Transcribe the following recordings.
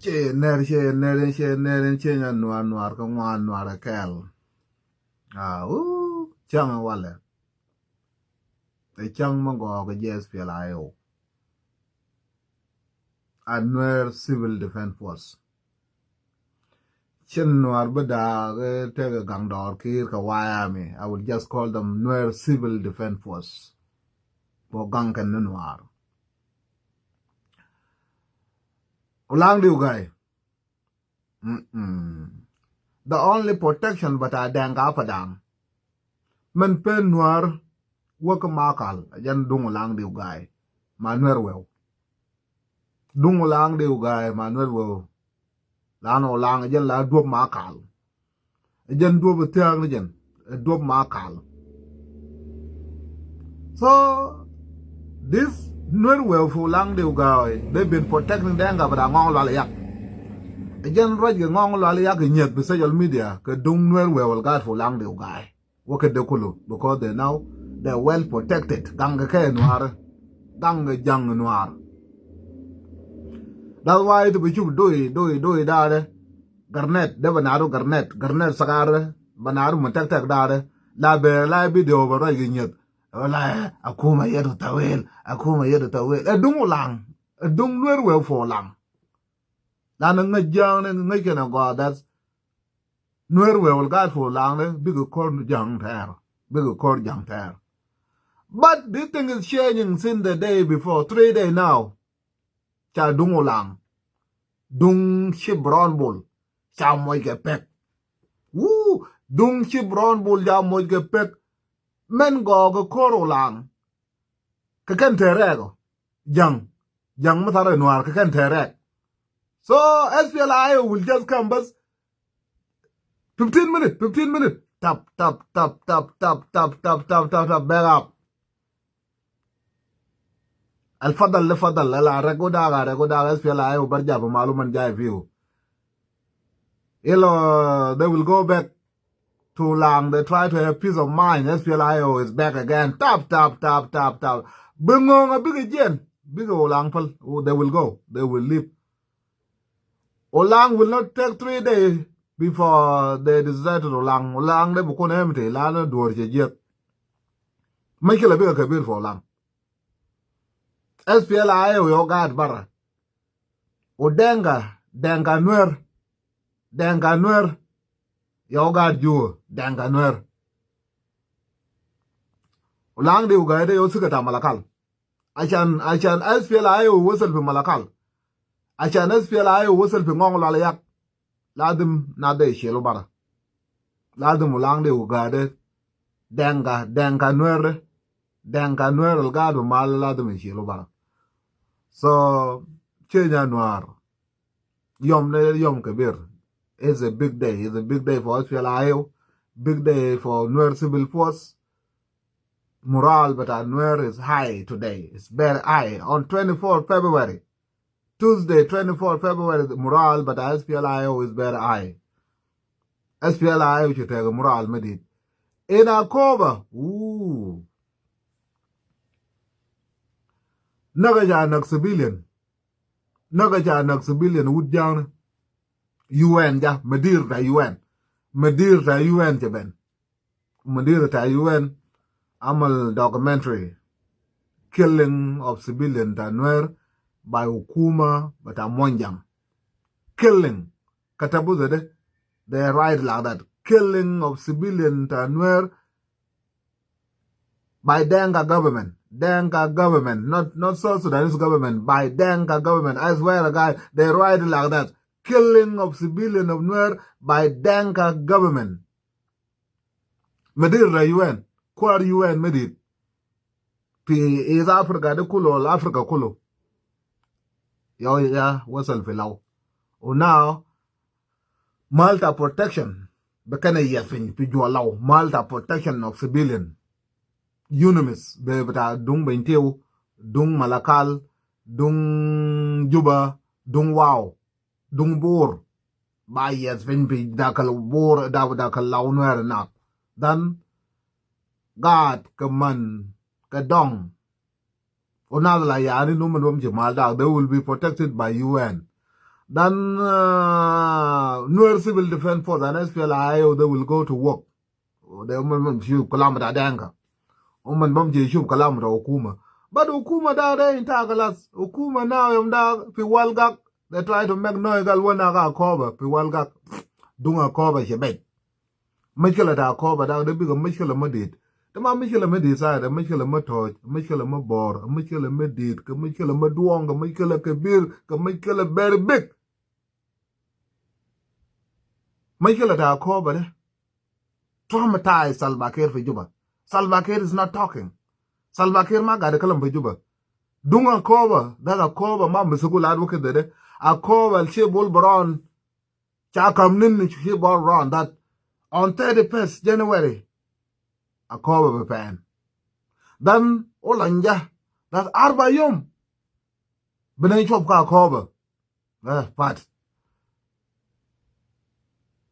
Che ner che ner che ner che nya nuar nuar ka ngwa nuar kel. Ah u chang wale. E chang ma go ga JSPLIO. A Nuer Civil Defense Force. Chen nuar ba da ga te ga gang dor kir ka wayami. I will just call them Nuer Civil Defense Force. Bo gang kan nuar. Ulang diu guy. The only protection bata Denga Padang. Men pen nuar waka makal jan dungu lang diu gai ma nuer wew. Dungu lang diu gai ma nuer wew. Lano lang jan la duop makal. Jan duop tiang jan duop makal. So this nuer wew fu lang diu gai, they've been protecting Denga but ngong lwal yak. Jan raj ngong lwal yak nyet bi social media ke dung nuer wew gat fu lang diu gai. Waka de kulu because they now they're well protected. Ganga ke nuar, ganga jang nuar. That's why to be chup doi doi doi dare. Garnet de banaru garnet garnet sagare banaru mutak tak dare. La be la video ba raj nyet. Wala akuma yedu tawel, akuma yedu tawel. E dung lang, e dung nuer wew fo lang. La na ngajang ne ngajana go that's nuer wew gat fo lang ne big kor jang ter, big kor jang ter. But this thing is changing since the day before, 3 days now. Cha dung lang, dung chi brown bull, cha moy ke pek. Woo, dung chi brown bull cha moy ke pek. Men go go koro lang. Ka ken terego. Jang, jang matare noir ka ken terek. So SPLIO will just come bus 15 minutes, 15 minutes. Tap, tap, tap, tap, tap, tap, tap, tap, tap, tap, back up. Al-Fadal, al-Fadal, la rego daga, SPLIO barja ba malu man jai view. Ilo, they will go back to Lang. They try to have peace of mind. SPLIO is back again. Tap, tap, tap, tap, tap. Bingong a big again. Big Olang pal. Oh, they will go. They will leave. Olang will not take 3 days before they deserted Olang. Olang they become empty. Lana duor che jet. Michael a big kabir for Olang. SPLIO yo gad bara. Odenga, Denga Nuer, Denga Nuer, yo gad juo, Denga Nuer. Olang de ugaide yo sukata Malakal. Achan SPLIO wasal fi Malakal. Achan SPLIO wasal fi ngong lala yak. Ladim nade shelo bara. Ladim ulang de ugaide Denga, Denga Nuer, Denga Nuer gad mal ladim shelo bara. So Chenya Noir, Yom ne Yom Kabir. It's a big day. It's a big day for SPLIO. Big day for Nuer Civil Force. Morale but our Nuer is high today. It's very high. On 24 February, Tuesday, 24 February, the morale but SPLIO is very high. SPLIO should take a morale medit. In Akoba, ooh. Nagaja nak civilian. Nagaja nak civilian wood down. UN ja, Madir ta UN. Madir ta UN jaben. Madir ta UN amal documentary. Killing of civilian ta Nuer by Ukuma but a Monjang. Killing. Katabu de they write like that. Killing of civilian ta Nuer by Denga government. Denga government, not South Sudanese government, by Denga government. I swear a guy, they write like that. Killing of civilian of Nuer by Denga government. Medir UN, Kwar UN Medir. Pi is Africa de kulo, Africa kulo. Yo ya wasal filaw. Oh now Malta protection. Bekana yefin pi jualaw. Malta protection of civilian. Unimis be bata dung Bentiu, dung Malakal, dung Juba, dung Wow, dung Bor. Ba yes fin pi dakal Bor dakal law Nuer nak. Dan God kaman kadong. Onadla yani numan bom Malta, they will be protected by UN. Then Nuer Civil Defense Force and SPLIO, they will go to work. They will be kalam da denga. Woman bom je shub kalam da hukuma. But hukuma da de intagalas. Hukuma now yam da fi walgak. They try to make noise gal wana ga koba fi walgak. Dunga koba shebet. Mishkila da koba da de biga mishkila madid. Tama mishkila madid sa da mishkila matoj, mishkila mabor, mishkila madid, ka mishkila maduong, ka mishkila kabir, ka mishkila very big. مشكلة تا أكوبا ده traumatize Salva Kiir في جوبا. Salva Kiir is not talking. Salva Kiir ما قاعد يتكلم في جوبا. دون أكوبا ده أكوبا ما مسكوا لاد وقت ده أكوبا الشيء بول برون چا نين شيء بول برون that on 31st January أكوبا بفان. Then أولانجا that أربع يوم بنشوف كأكوبا فات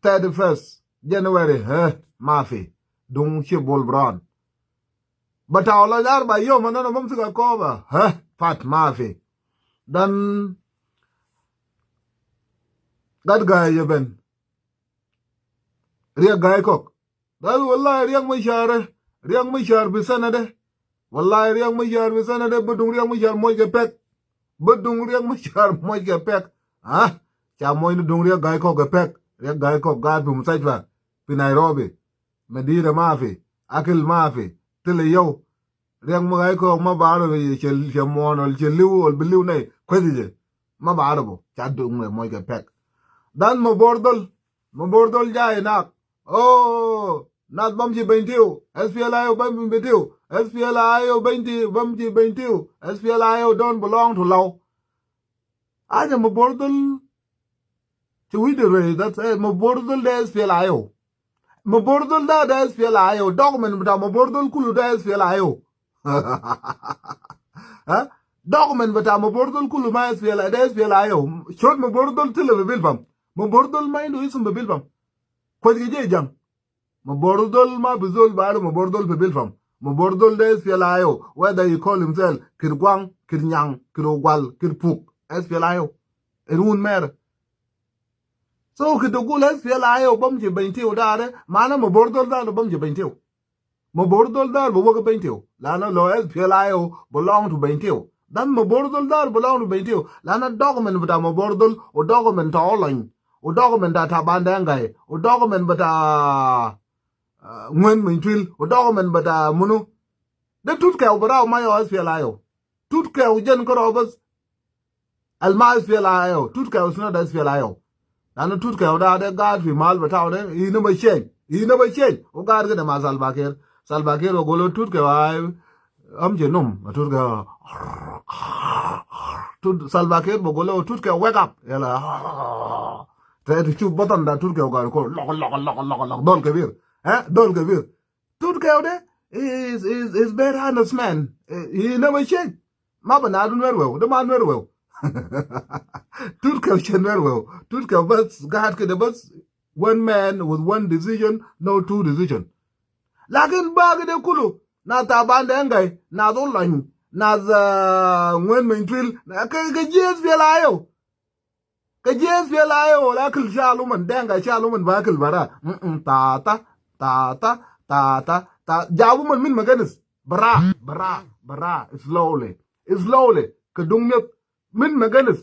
31st January ما في دون شيء بول برون بتاع أربع يوم أنا بمسك أكوبا فات ما في. Then that guy يبن رياك guy كوك ده والله رياك مشار رياك مشار بسنة ده والله رياك مشار بسنة ده بدون رياك مشار موي كبك بدون رياك مشار موي كبك ها cha moy nu رياك guy كوك كبك رياك guy كوك قاعد في مستشفى في نيروبي مدينة ما في أكل ما في تلي يو رياك ما كوك ما بعرف شمون ولا شليو ولا بليو ناي كويس ما بعرفه cha dung موي كبك dan مبوردل جاي هناك oh ناس بمشي بنتيو SPLIO بمشي بنتيو SPLIO بنتي بمشي بنتيو SPLIO don't belong to law. أنا مبوردل to that مبوردل ده SPLIO مبوردل ده SPLIO document بتاع مبوردل كله ده SPLIO ها document بتاع مبوردل كله ما SPLIO ده SPLIO شوت مبوردل تلا بيلفم مبوردل ما عنده اسم بيلفم كويس جي جام مبوردل ما بزول بعده مبوردل في بيلفم مبوردل ده SPLIO whether you call himself Kirguang Kirnyang Kirogwal Kirpuk SPLIO it won't matter. So كتقول SPLIO بمجي بنتيو ده معناه مبوردل ده بمجي بنتيو مبوردل ده بوقف بنتيو لأنه لو SPLIO belong to بنتيو then مبوردل ده belong to بنتيو لأنه document بتاع مبوردل و document تاولين و document بتاع باندانجاي و document بتاع ngwen min twil o document بتاع منو ده توت كاو براو ما يو SPLIO توت كاو جن كرو بس الما SPLIO توت كاو سنة ده SPLIO لأنه توت كاو ده قاعد في مال بتاعه ده he never change he never change وقاعد كده مع سالفاكير سالفاكير وقولوا توت كاو أمشي نوم توت كاو توت سالفاكير بقولوا توت كاو wake up يلا تشوف بطن ده توت كاو قاعد يقول لق لق لق لق لق دول كبير ها دول كبير توت كاو ده is very honest man. He never change. ما بنادو نوير ده ما نوير توت كاو شن نوير توت كاو بس قاعد كده بس one man with one decision, no two decision. لكن باقي ده كله نا تابان ده انجاي نا دولان نا ngwen min twil ka JSPLIO ka JSPLIO la kil shalu man denga shalu man ba kil bara ta ta ta ta ta ta ta jabu man min maganis bara bara bara slowly slowly ka dung min maganis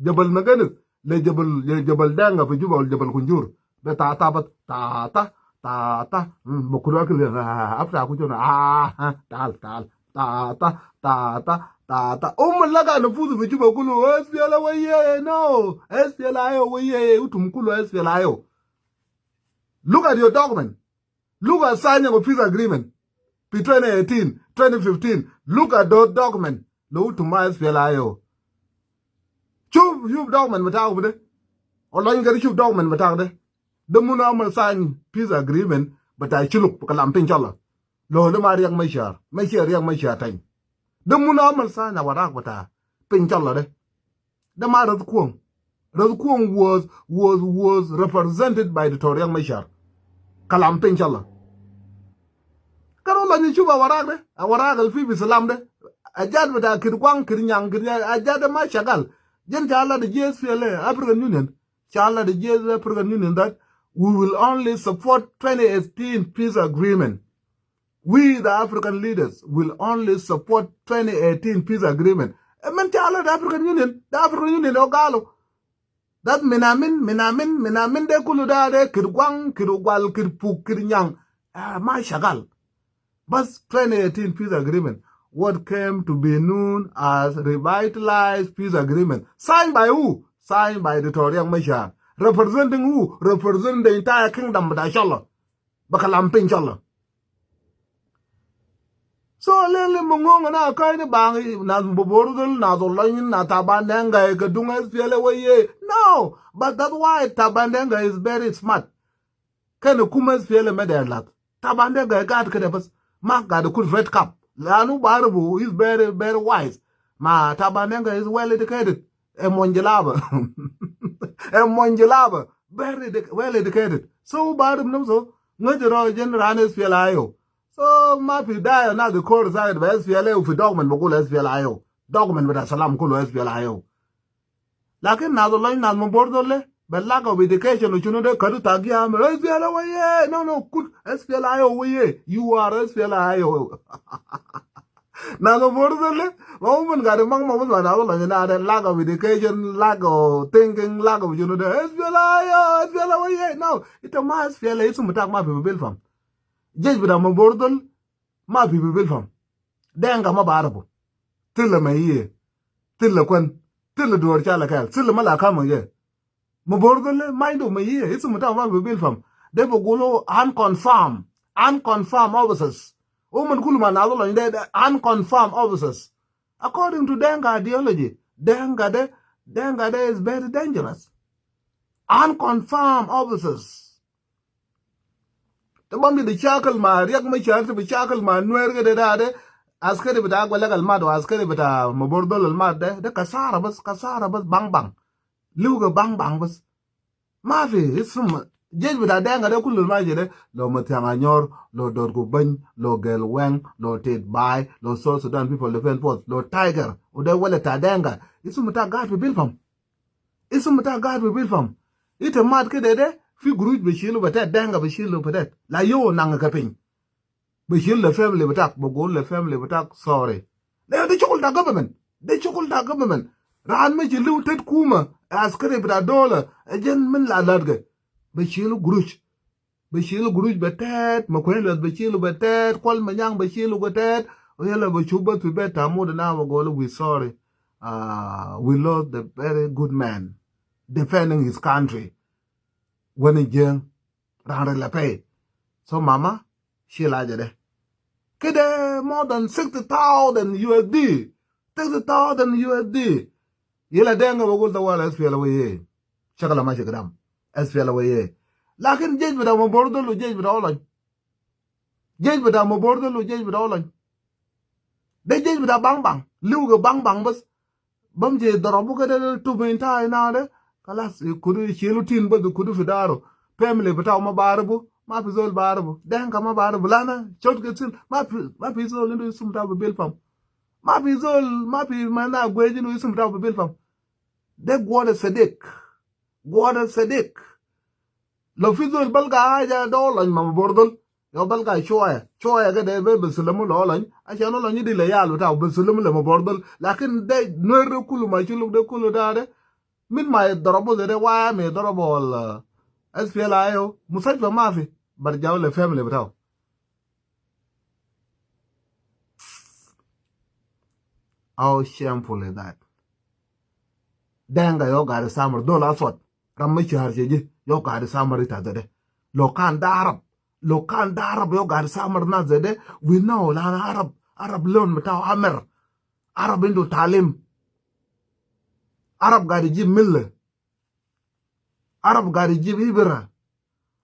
jabal maganis le jabal le jabal denga fi juba jabal kunjur be ta ta bat ta ta ta ta بكرة أكل أفتح كوجونا تعال تعال تا تا تا تا تا تا أم لقى نفوذ في جوبا كله SPLA ويا no SPLA ويا وتم كله SPLA. Look at your document. Look at signing of peace agreement P 2018 2015. Look at those document. لو تم SPLA شوف شوف document بتاعه ده والله يمكن شوف document بتاعه ده ده منو عمل sign peace agreement بتاع شلوك بكلام بين الله لو ده ما رياك ما شار ما شار رياك ما شار تاني ده منو عمل sign وراك بتاع بين الله ده ده ما رد كون رد كون was represented by the Riek Machar كلام بين الله كانوا الله نشوف وراك ده وراك الفي بسلام ده أجاد بتاع كيركوان كيرنيان كيرنيان أجاد ما شغال جن الله the JSPLA African Union Allah the JS African Union that we will only support 2018 peace agreement. We, the African leaders, will only support 2018 peace agreement. من تعالى the African Union, the African Union قالوا that minamin minamin minamin ده كله ده ده كيرغوان كيرغوال كيربوك كيرنيان ما شغال بس 2018 peace agreement, what came to be known as revitalized peace agreement, signed by who? Signed by the Riek Machar. Representing who? Representing the entire kingdom بتاع شاء بكلام بين شاء. So lele mungonga na kai bang na bobordul na dolain na tabandenga e kadunga SPLA waye. No, but that's why Tabandenga is very smart. Kan kuma SPLA medelat. Tabandenga got kede bas ma got good red cap. Lanu barbu is very very wise. Ma Tabandenga is well educated. E monjelaba. E monjelaba. Very well educated. So barbu no so ngajiro general SPLA ayo. So ما في داعي ناس كور زايد ب SPLA وفي document بقول SPLA IO، document بتاع سلام كله SPLA IO. لكن ناس الله ناس من بوردو له بل lack of education وشنو ده كدو تاجي عامل SPLA ويه. No, good SPLA IO ويه. You are SPLA IO. ناس بوردو له ما هو من قاعد ما ما ما ناس الله نه lack of education، lack of thinking، lack of شنو ده SPLA IO، SPLA ويه. No، إنت ما SPLA اسمه بتاعك ما في بيلفهم. جيش بتاع مبوردل ما في بيلفهم. دينكا ما بعرفه. تلا ما هي تلا كون تلا دور چالا كال تلا ما لا كام جه مبوردل ما عنده ما هي اسمه بتاع ما في بيلفهم. ده بيقولوا unconfirmed officers. ومن كل ما نقول ده unconfirmed officers according to Denga ideology. Denga de is very dangerous. Unconfirmed officers طبعا بيشاكل مع رياك مشار، بيشاكل مع نوير كده. ده عسكري بتاع ولا الماد وعسكري بتاع مبوردول الماد. ده كسارة بس، كسارة بس، بang bang لوغا bang bang بس. ما في اسم جيش بتاع دينغا ده كل ما جده لو متيانغ، لو دورغو بن، لو جيل وين، لو تيت باي، لو South Sudan People Defense Force، لو Tiger وده ولا تاع دينغا اسم بتاع قاعد في بيلفم، اسم بتاع قاعد في بيلفم. إنت مات كده ده في قروش بيشيلوا بتاع دينغا، بيشيلوا بتاع لا يو نانغ كابين، بيشيل ل family بتاعك، بقول ل family بتاعك sorry. لا، ده شغل ده government، ده شغل ده government. ران مش لو تتكوما عسكري بتاع دولة اجن من العدد بيشيلوا قروش، بيشيلوا قروش بتات ما كوين، بيشيلوا بتات كل منيان، بيشيلوا بتات ويلا بشوف في بيت عمود نعم بقولوا we sorry، we lost the very good man defending his country when he jeng ران la pay. So mama شيل حاجة ده كده more than 60,000 USD، 60,000 USD. يلا دينغا بقول طوال SPLA ويه شغلة ماشي قدام SPLA ويه. لكن جيش بتاع مبوردل وجيش بتاع اولان، جيش بتاع مبوردل وجيش بتاع اولان، ده جيش بتاع bang bang لوغا bang bang بس. بمجي ضربوا كده تو بنتا ده خلاص يكودوا يشيلوا تين بس يكودوا في داره. family بتاعه ما بعرفوا، ما في زول بعرفه. دينكا ما بعرفه لانا شوت كتير. ما في زول عنده اسم بتاعه بيلفهم. ما في زول، ما في ما نا غويجي اسم بتاعه بيلفهم. ده قوة صديق، قوة صديق. لو في زول بلقى حاجة دولة ما بوردل يو بلقى شوية شوية كده بسلموا له عشان الله يدي ليال بتاعه بسلموا له بوردل. لكن ده نور كله ما يشيلوا ده كله ده من ما يضربوا ده واي ما يضربوا ال SPLA مستشفى ما في برجعوا لل family بتاعه. How shameful is that? دينغا يو قاعد سامر دول أسود رمي شهر شيء يو قاعد سامر ده. لو كان ده عرب، لو كان ده عرب يو قاعد سامر ناس ده. We know لأن عرب، عرب لون بتاعه أمر، عرب عنده تعليم، عرب قاعد يجيب ملة، عرب قاعد يجيب إبرة،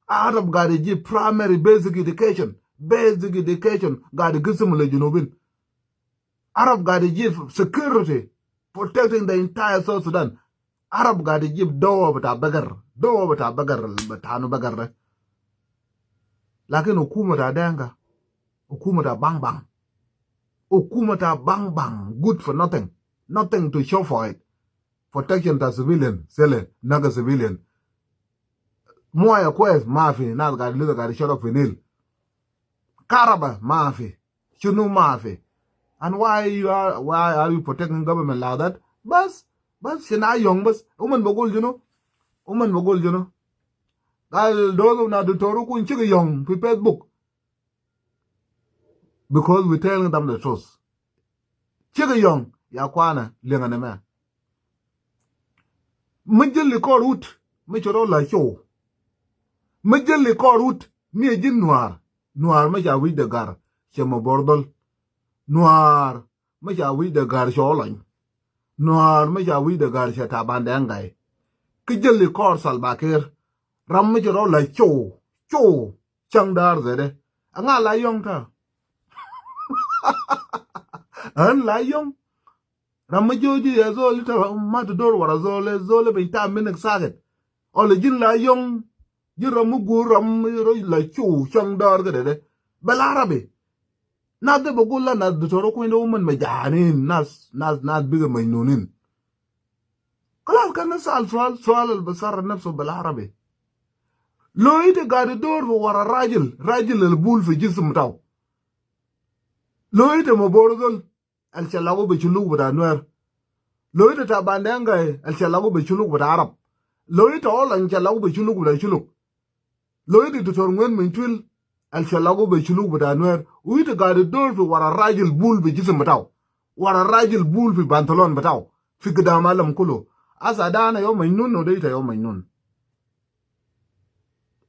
عرب قاعد يجيب primary basic education، basic education قاعد يقسم للجنوبين. عرب قاعد يجيب security protecting the entire South Sudan. عرب قاعد يجيب دواء بتاع بقر، دواء بتاع بقر بتاع بقر. لكن حكومة دينكا حكومة bang bang، حكومة bang bang، good for nothing، nothing to show for it. Protection to civilian سيلة ناقة civilian مويه كويس ما في، ناس قاعد لسه قاعد يشرب في نيل. كهرباء ما في، شنو ما في. And why are you protecting government like that? بس بس شنا يوم بس ومن بقول جنو، ومن بقول جنو قال دولو na دكتور كون chika young في Facebook because we telling them the truth. Chika young ya kwana lenga na ma مجل كور وت Me choro la show. Me jelli korut mi jin noir. Noir me cha wi de gar che mo bordol. Noir me cha wi de gar sholon. Noir me cha wi de gar che taban dengai. Ki jelli kor Salva Kiir. Ram me choro la show. Show. Chang dar zede. Anga la yong ta. An la yong. Ram joji ya zol ta ma dor wara zole zole be ta minek saget. Ole jin la yong. Jin ram gu ram la show chang dar gede. بالعربي ناس ده بقول لا ناس دكتور كوين ده هم مجانين ناس ناس ناس بقى مجنونين. خلاص كان نسأل سؤال سؤال اللي بصر نفسه بالعربي. لو انت قاعد تدور ورا الراجل راجل البول في جسم بتاعه، لو انت مبورزل الشلاغو بشلوك بتاع نوير، لو انت تعبان دينغاي الشلاغو بشلوك بتاع عرب، لو انت اول الشلاغو بشلوك بتاع شلوك، لو انت دكتور وين من تويل الشلاغو بشلوك بتاع نوير، وانت قاعد تدور في ورا الراجل بول في جسم بتاعه، ورا الراجل بول في بنطلون بتاعه في قدام العالم كله. asa ده انا يوم مجنون وديت يوم مجنون،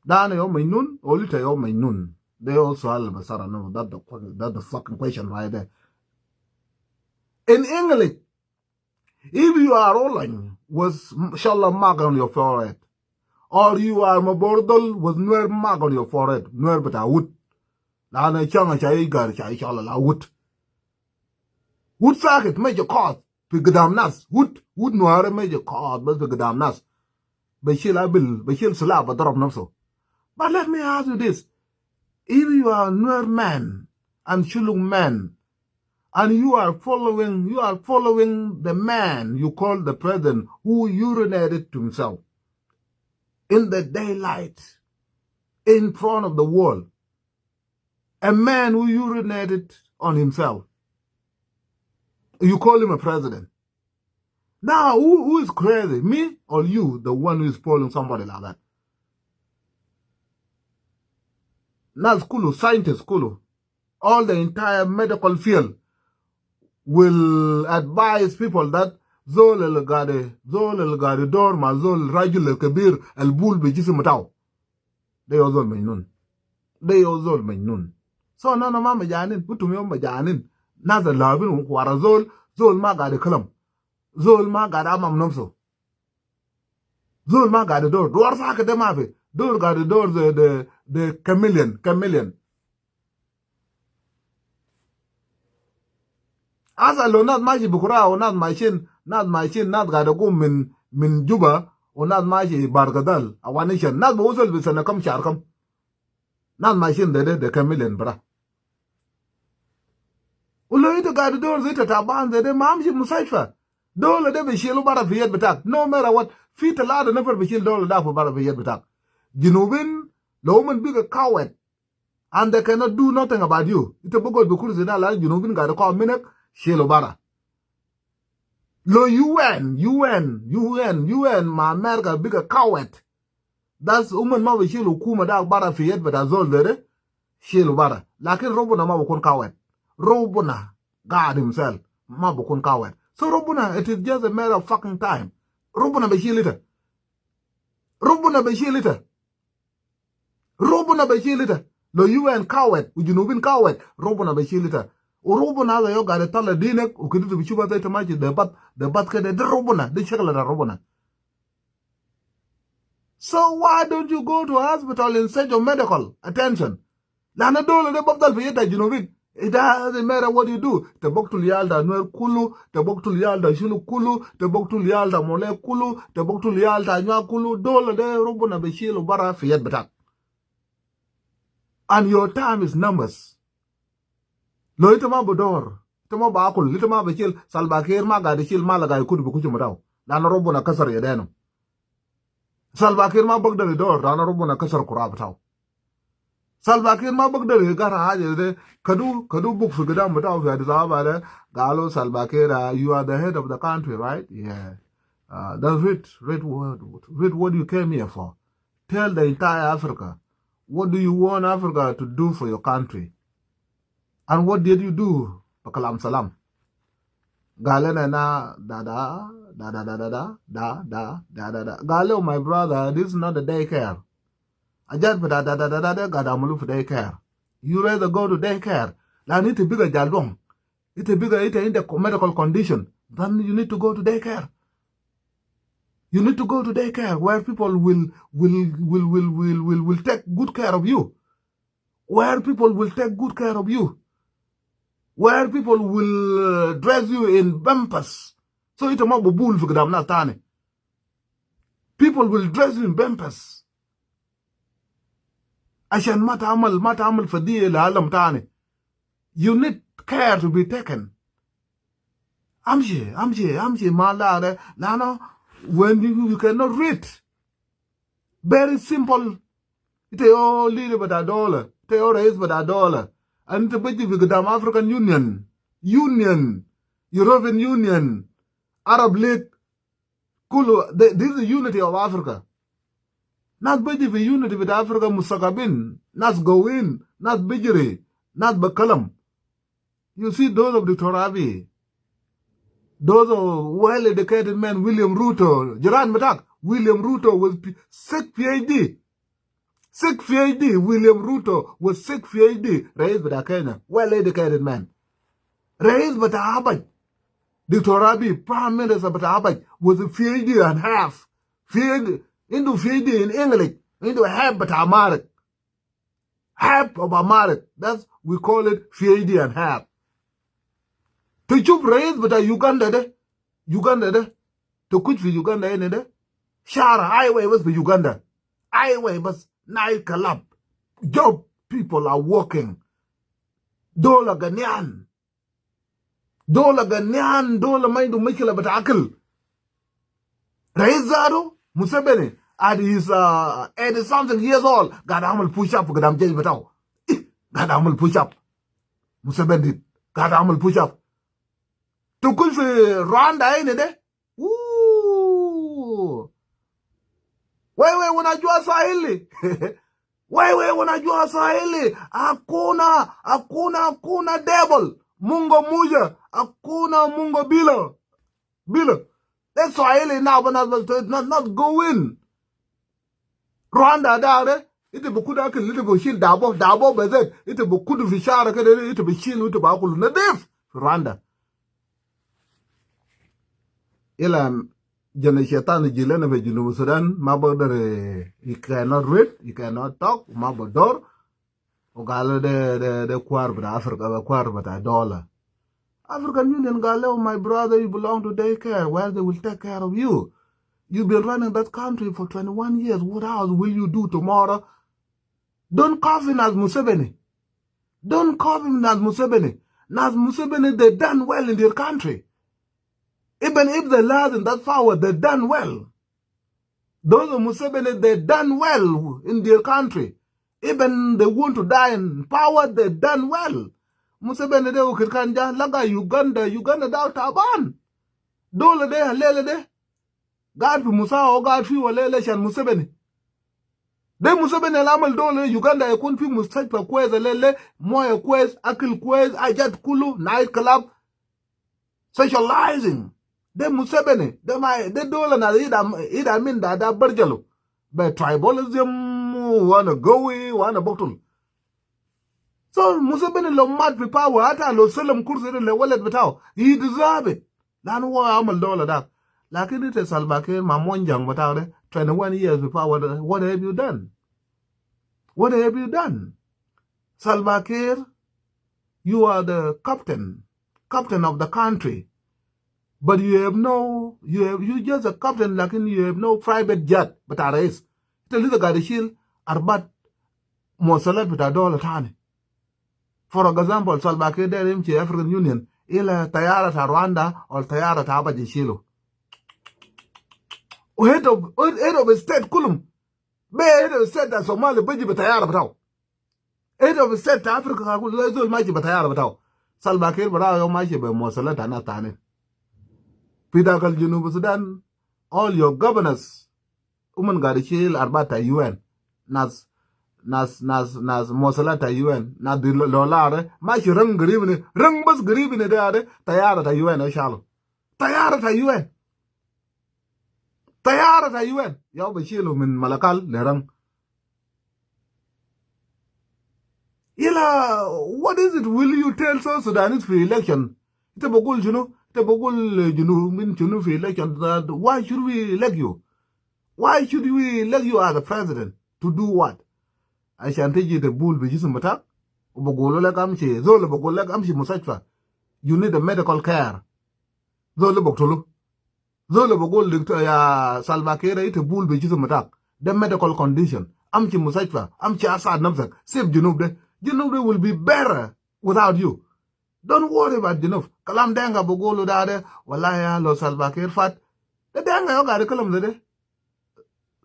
ده انا يوم مجنون وليت يوم مجنون. ده هو السؤال اللي بسأله. No, that the fucking question right there. In English, if you are rolling with Shala mark on your forehead, or you are Mabordal with Nuer mark on your forehead, Nuer بتاع وود لأن شان شاي قال شاي شاء لا وود وود ساكت ما يجي قاعد في قدام ناس وود وود نوار ما يجي قاعد بس في قدام ناس بشيل أبل بشيل سلاح بضرب نفسه. But let me ask you this. If you are Nuer man and Shilluk man, and you are following the man you call the president who urinated to himself in the daylight in front of the world, a man who urinated on himself, you call him a president. Now, who is crazy, me or you, the one who is following somebody like that? ناس كله scientists كله, all the entire medical field will advise people that زول القاعد زول القاعد يدور مع زول راجل الكبير البول بجسم بتاعه ده يو زول مجنون، ده يو زول مجنون. So انا ما مجانين، انتم يوم مجانين. ناس اللابين ورا زول زول ما قاعد يكلم، زول ما قاعد امام نفسه، زول ما قاعد يدور دور ساكت، ده ما في دور قاعد يدور the chameleon chameleon. هسه لو ناس ماشي بكرة وناس ماشيين ناس ماشيين ناس قاعد يقوم من جوبا وناس ماشي بارغدال اوانيشن، ناس بوصل بسنة كم شهر كم؟ ناس ماشيين ده chameleon برا. ولو انت قاعد تدور زي تعبان زي ده ما امشي مستشفى، دولة ده بيشيلوا برا في يد بتاعك no matter what. في ثلاثة نفر بيشيل دولة ده في برا في يد بتاعك. جنوبين لو من بيجا coward and they cannot do nothing about you. انت بقول بكل زنا لا جنوبين قاعد يقاوم منك شيلوا برا. لو UN UN UN UN مع امريكا بيجا coward, that's هم ما بيشيلوا حكومة ده برا في يد بتاع زول ده شيلوا برا. لكن ربنا ما بكون coward. ربنا God himself ما بكون coward. So ربنا, it is just a matter of fucking time. ربنا بيشيل ده، ربنا بيشيل ده، ربنا بيشيل ده. لو UN coward وجنوبين coward، ربنا بيشيل ده. وربنا هذا يو قاعد يطلع دينك وكده بتشوف هذا ماشي ده بات كده، ده ربنا، ده شغله ده ربنا. So why don't you go to hospital and search your medical attention? لأن الدولة ده بفضل في يد الجنوبين. It doesn't matter what you do. تبقتل يال دا نوير كله، تبقتل يال دا شنو كله، تبقتل يال دا مولي كله، تبقتل يال دا نوا كله. دولة ده ربنا بيشيله برا في يد بتاعك. And your time is numbers. لو انت ما بدور، انت ما باكل، انت ما بشيل. سالباكير ما قاعد يشيل ما لقى يكون بكوش مداو لأن ربنا كسر يدينه. سالباكير ما بقدر يدور لأن ربنا كسر كرة بتاعه. سالباكير ما بقدر يقرا حاجة ده كدو كدو بوك في قدام بتاعه في أديس أبابا ده. قالوا سالباكير, you are the head of the country, right? Yeah. That's read read what you came here for. Tell the entire Africa, what do you want Africa to do for your country and what did you do? بكلام سلام. قال لنا دادا دا دا دا دا دا دا دا دا دا دا. قال له my brother, this is not a daycare. حاجات بتاع دا دا دا دا دا قاعد عملوا في daycare. You rather go to daycare. لأن انت بقى جالون، انت بقى انت عندك medical condition, then you need to go to daycare. You need to go to daycare where people will take good care of you. Where people will take good care of you. Where people will dress you in pampers. So انت ما ببول في قدام ناس تاني. People will dress you in pampers. عشان ما تعمل فضيحة لعالم تاني. You need care to be taken. امشي امشي امشي ما لا لأنه when you cannot read, very simple. انت يو leader بتاع دولة، انت يو رئيس بتاع دولة، انت بيجي في قدام African Union, European Union, Arab League كله. This is the unity of Africa. ناس بيجي في unity بتاع افريقيا مثقفين، ناس قويين، ناس بيجري، ناس بكلم. You see those of Dr. Abiy, those of well-educated men, William Ruto, جيران بتاعك, William Ruto with six PhD, six PhD, William Ruto with six PhD, رئيس بتاع كينيا, well-educated man. رئيس بتاع أبيي, Dr. Abiy, Prime Minister بتاع أبيي, with a PhD and half. PhD, عنده PhD in English, عنده half بتاع Amharic. Half of Amharic. That's, we call it PhD and half. تشوف رئيس بتاع يوغندا ده، يوغندا ده، تكوش في يوغندا هنا ده، شارع highway بس في يوغندا، highway بس، night club, job, people are working. دولة غنيان، دولة غنيان، دولة ما عنده مشكلة بتاع أكل. رئيس ذاته موسيفيني at his 80 something years old قاعد عمل push up قدام جيش بتاعه. قاعد عمل push up، موسيفيني قاعد عمل push up. تكون في رواندا هنا ده، أوه. Wewe unajua Swahili? Wewe unajua Swahili? Hakuna, hakuna, hakuna devil. Mungu moja, hakuna Mungu bila. Bila. That's Swahili now, but not go in. Rwanda ده انت بكون اكل انت بشيل دابو دابو بالذات، انت بكون في شارع كده، انت بشيل وانت باكل نظيف في رواندا. الى جن الشيطان يجي لنا في جنوب السودان، ما بقدر. You cannot read, you cannot talk. ما بدور وقالوا ده كوار بتاع افريقيا، كوار بتاع دولة African Union. قال له my brother, you belong to daycare where they will take care of you. You've been running that country for 21 years. What else will you do tomorrow? Don't copy ناس Museveni. Don't copy ناس Museveni. ناس Museveni, they done well in their country. Even if they lost in that power, they done well. Those of Museveni, they done well in their country. Even they want to die in power, they done well. Museveni ده وكت كان جا لقى Uganda, Uganda ده تعبان. دولة ده الليلة ده قاعد في مساوى وقاعد في ولا عشان موسيفيني ده. موسيفيني اللي عمل دولة يوغندا يكون في مستشفى كويس الليلة، مويه كويس، أكل كويس، حاجات كله، night club, socializing. ده موسيفيني ده، ما ده دولة ناس إيدا من ده برجلو ب tribalism وانا قوي وانا بطل. So موسيفيني لو مات في power، حتى لو سلم كرسي لولد بتاعه، he deserve it لأنه هو عمل دولة ده. لكن انت سالفاكير مع مونجان بتاعه ده، 21 years before, what have you done? What have you done, Salva Kiir? You are the captain of the country, but you have no, you have, you just a captain، لكن you have no private jet بتاع رئيس. انت لسه قاعد تشيل عربات مواصلات بتاع دولة تاني. For example, Salva Kiir ده يمشي African Union، إلى طيارة رواندا أو طيارة أبيي يشيله. و head of state كلهم بي head of state الصومالي بيجي بطيارة بتاعه، head of state افريقيا كل زول ماشي بطيارة بتاعه. سالفا كير براو يوم ماشي بمواصلات انا تاني في داخل جنوب السودان. All your governors ومن قاعد يشيل عربات UN، ناس مواصلات UN، ناس دولار ماشي رنگ قريب، رنگ بس قريب ده طيارة UN شالو، طيارة UN. طيارة UN يا بشيله من ملكال لرنك. يلا what is it will you tell South Sudanese في election؟ انت بقول شنو؟ انت بقول جنوب من شنو في election؟ Why should we elect you؟ Why should we elect you as a president؟ To do what؟ عشان تجي تبول بجسم بتاعك وبقولوا لك امشي، زول بقول لك امشي مستشفى، you need a medical care، زول بقتله، زول بقول دكتور يا سالفاكير انت بول بجسم بتاعك، ده medical condition، امشي مستشفى، امشي اساعد نفسك، سيب جنوب ده، جنوب ده will be better without you، don't worry about جنوب. كلام دينكا بقولوا ده والله يا لو سالفاكير فات ده دينكا يو قاعد يتكلم ده.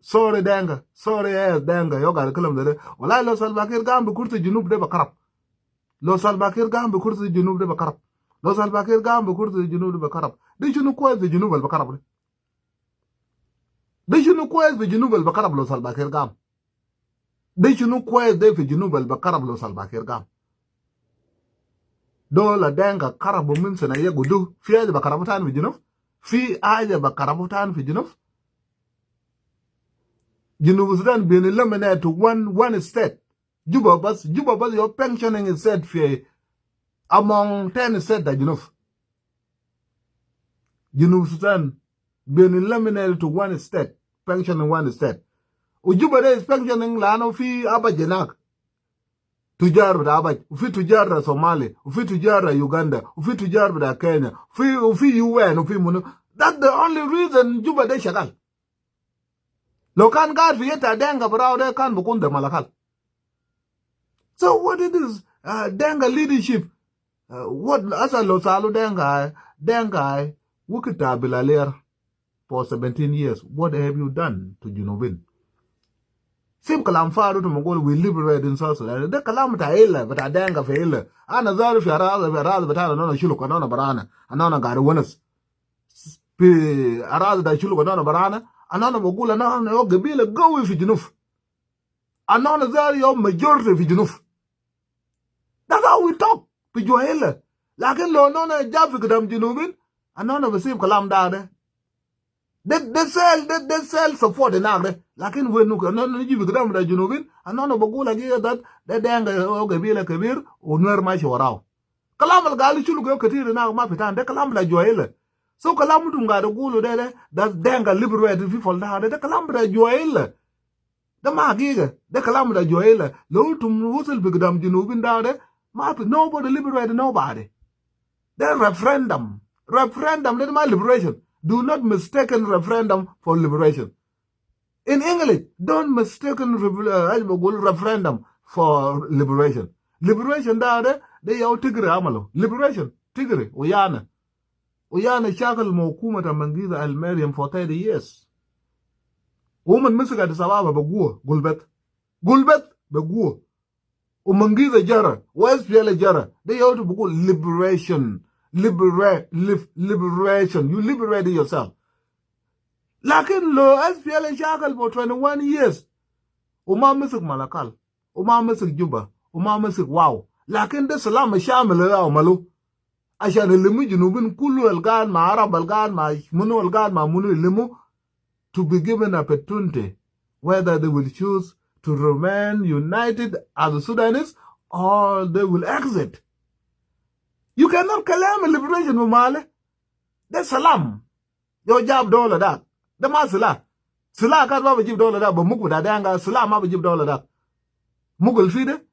Sorry دينكا، sorry يا دينكا، يو قاعد يتكلم ده، والله لو سالفاكير قام بكرسي جنوب ده بكرب، لو سالفاكير قام بكرسي الجنوب ده بكرب، لو سالفاكير قام بكرسي الجنوب ده بكرب. دي شنو كويس في الجنوب البكرب ده؟ ده شنو كويس في الجنوب البكرب لو سالفاكير قام؟ ده شنو كويس ده في الجنوب البكرب لو سالفاكير قام؟ دول دينكا كربوا من سنة يقولوا في حاجة بكربوا تاني في الجنوب؟ في حاجة بكربوا تاني في الجنوب؟ جنوب السودان been eliminated to one state، جوبا بس، جوبا بس your functioning state في among 10 state ده جنوب. جنوب السودان been eliminated to one state، functioning one state، وجوبا ده is functioning لأنه في أبج هناك، تجار بتاع أبج، وفي تجار صومالي، وفي تجار يوغندا، وفي تجار بتاع كينيا، وفي UN، وفي منو. That's the only reason جوبا ده شغال. لو كان قاعد في يتا دينكا براو ده كان بكون ده ملكال. So what it is Denga leadership what أصلا لو سألوا دينكا، دينكا وكتا أبيل for 17 years، what have you done to جنوبين؟ سيب كلام فارغ تقول we liberate in South Sudan. ده كلام بتاع إلا بتاع دينكا في إلا. أنا زار في أراضي، في أراضي بتاعنا أنا شلوك أنا برانا، أنا قاعد ونس في أراضي ده شلوك أنا برانا. أنا بقول أنا يو قبيلة قوي في جنوب، أنا زار يوم majority في جنوب. That's how we talk في جوهيلة. لكن لو أنا جاب في قدام جنوبين أنا بسيب كلام ده they sell they sell support هناك ده. لكن وين أنا نجي في قدام ده جنوبين أنا بقول حقيقة ده دينكا هو قبيلة كبير ونوير ماشي وراه. كلام اللي قالوا شنو كثير هناك ما في تاني، ده كلام ده جوهيلة. So كلام انتم قاعد تقولوا ده دينكا liberate people، ده كلام ده جوهيلة، ده ما حقيقة، ده كلام ده جوهيلة. لو انتم وصل بقدام جنوبين ده ما في nobody liberate nobody. ده referendum، referendum ده ما liberation. Do not mistaken referendum for liberation. In English, don't mistaken referendum for liberation. Liberation ده ياو تجري عمله liberation. تجري ويانا شاغل حكومة منجيزة المريم for 30 years، ومن مسك أديس أبابا بقوة، قلبت قلبت بقوة، ومنجيزة جرى و SPLA جرى. ده ياو بقول liberation، liberate liberation، you liberate yourself. لكن لو SPLA شاغل for 21 years وما مسك ملكال وما مسك جوبا وما مسك واو، لكن ده سلام شامل يا عملو عشان اللي جنوبين كله القاعد مع عرب، القاعد مع منو، القاعد مع منو، اللي to be given opportunity whether they will choose to remain united as the Sudanese or they will exit. You cannot claim a liberation ممالي. ده سلام. يو جاب دولة ده. ده ما سلاح. سلاح كان ما بجيب دولة ده، بموك بتاع ده سلاح ما بجيب دولة ده. مقل في ده.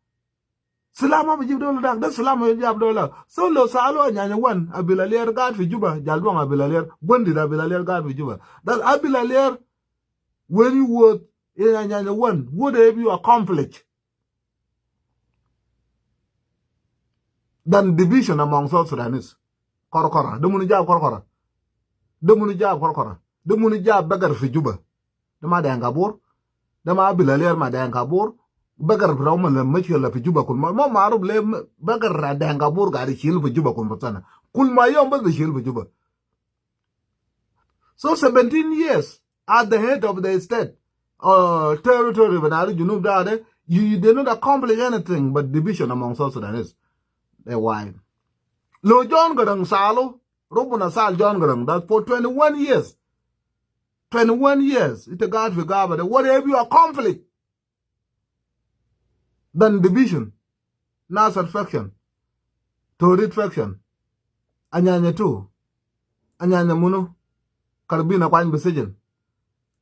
سلاح ما بجيب دولة ده، ده سلاح ما بجيب دولة. So لو سألوا أنيانيا وان أبيل ألير قاعد في جوبا، جالوان أبيل ألير، بوندي أبيل ألير قاعد في جوبا. That أبيل ألير when you were in Anyanya one, what have you accomplished? Than division among South Sudanese. Korokora, ده منو جاب korokora. ده منو جاب korokora. ده منو جاب بقر في جوبا. ده ما دينكا بور. ده ما أبيل ألير ما دينكا بور. بقر في روما المشكلة في جوبا كل ما معروف ليه بقر دينكا بور قاعد يشيل في جوبا كل سنة. كل ما يوم بس بيشيل في جوبا. So 17 years at the head of the state territory بتاع الجنوب ده you did not accomplish anything but division among South Sudanese. Why? لو جون قرنق سالو ربنا سال جون قرنق that for 21 years. 21 years انت قاعد في غابة ده، what have you accomplished than division, Nasser faction, Torit faction, Anyanya 2, Anyanya Munu, Karbina Kwan Besijen,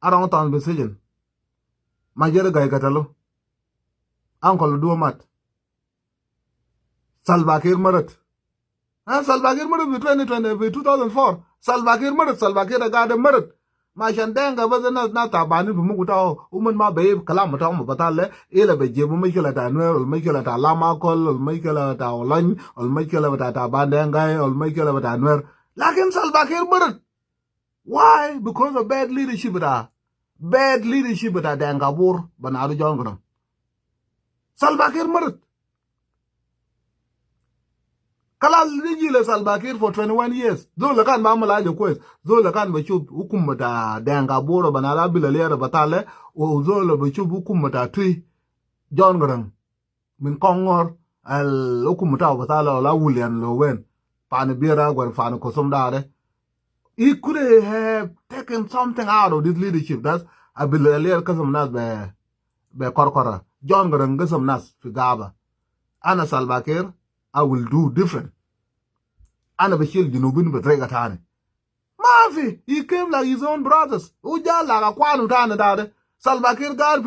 Arong Besijen, Majere Gai Katalo, Uncle Duomat, Salva Kiir Marat. Salva Kiir Marat 2020, 2004, Salva Kiir Marat, Salva Kiir قاعد مرت. ما عشان دينكا بس الناس ناس تعبانين في مخ بتاعه، ومن ما بيب كلام بتاعهم بطال إلا بيجيبوا مشكلة تاع نوير، المشكلة تاع لاما كول، المشكلة تاع أولاني، المشكلة بتاع تعبان دينكا، المشكلة بتاع نوير. لكن سلفا كير مرت. Why? Because of bad leadership بتاع bad leadership بتاع دينكا بور بنادو جون قرنق. سلفا كير مرت. خلاص نجي لسلفا كير for 21 years. زول كان بعمل حاجة كويس، زول كان بشوف حكم بتاع دينكا بور بنالا بلا بتاع، وزول بشوف حكم بتاع توي جون قرنق من كونغور الحكم بتاعه بتاع ولا ويليام لو وين فان بيرا ولا فان كوسوم داره. He could have taken something out of this leadership. That's أبيلالير قسم ناس بكركرة جون قرنق قسم ناس في غابة. أنا سلفا كير I will do different. أنا بشيل جنوبين بطريقة تانية. ما في، he came like his own brothers. وجا like أخوانه تاني ده. سلفا كير قال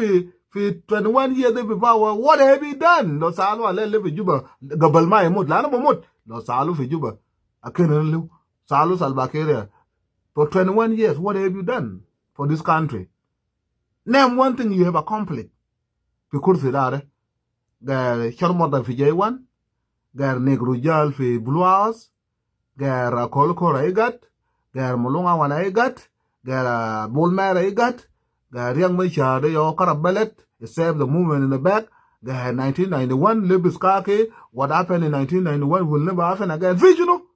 في 21 years في power، what have you done؟ لو سألوا عليه اللي في جوبا قبل ما يموت، لا أنا بموت، لو سألوا في جوبا أكن له سألوا سلفا كير، for 21 years, what have you done for this country? Name one thing you have accomplished. في كرسي ده غير شرمطة في J1، غير نيجرو جال في Blue House، غير كولكور ايجات، غير مولونغا وانا ايجات، غير بولمير ايجات، غير ريانق مشار يو خرب بلد، save the movement in the back، غير 1991 لبس كاكي، what happened in 1991 will never happen again. في شنو؟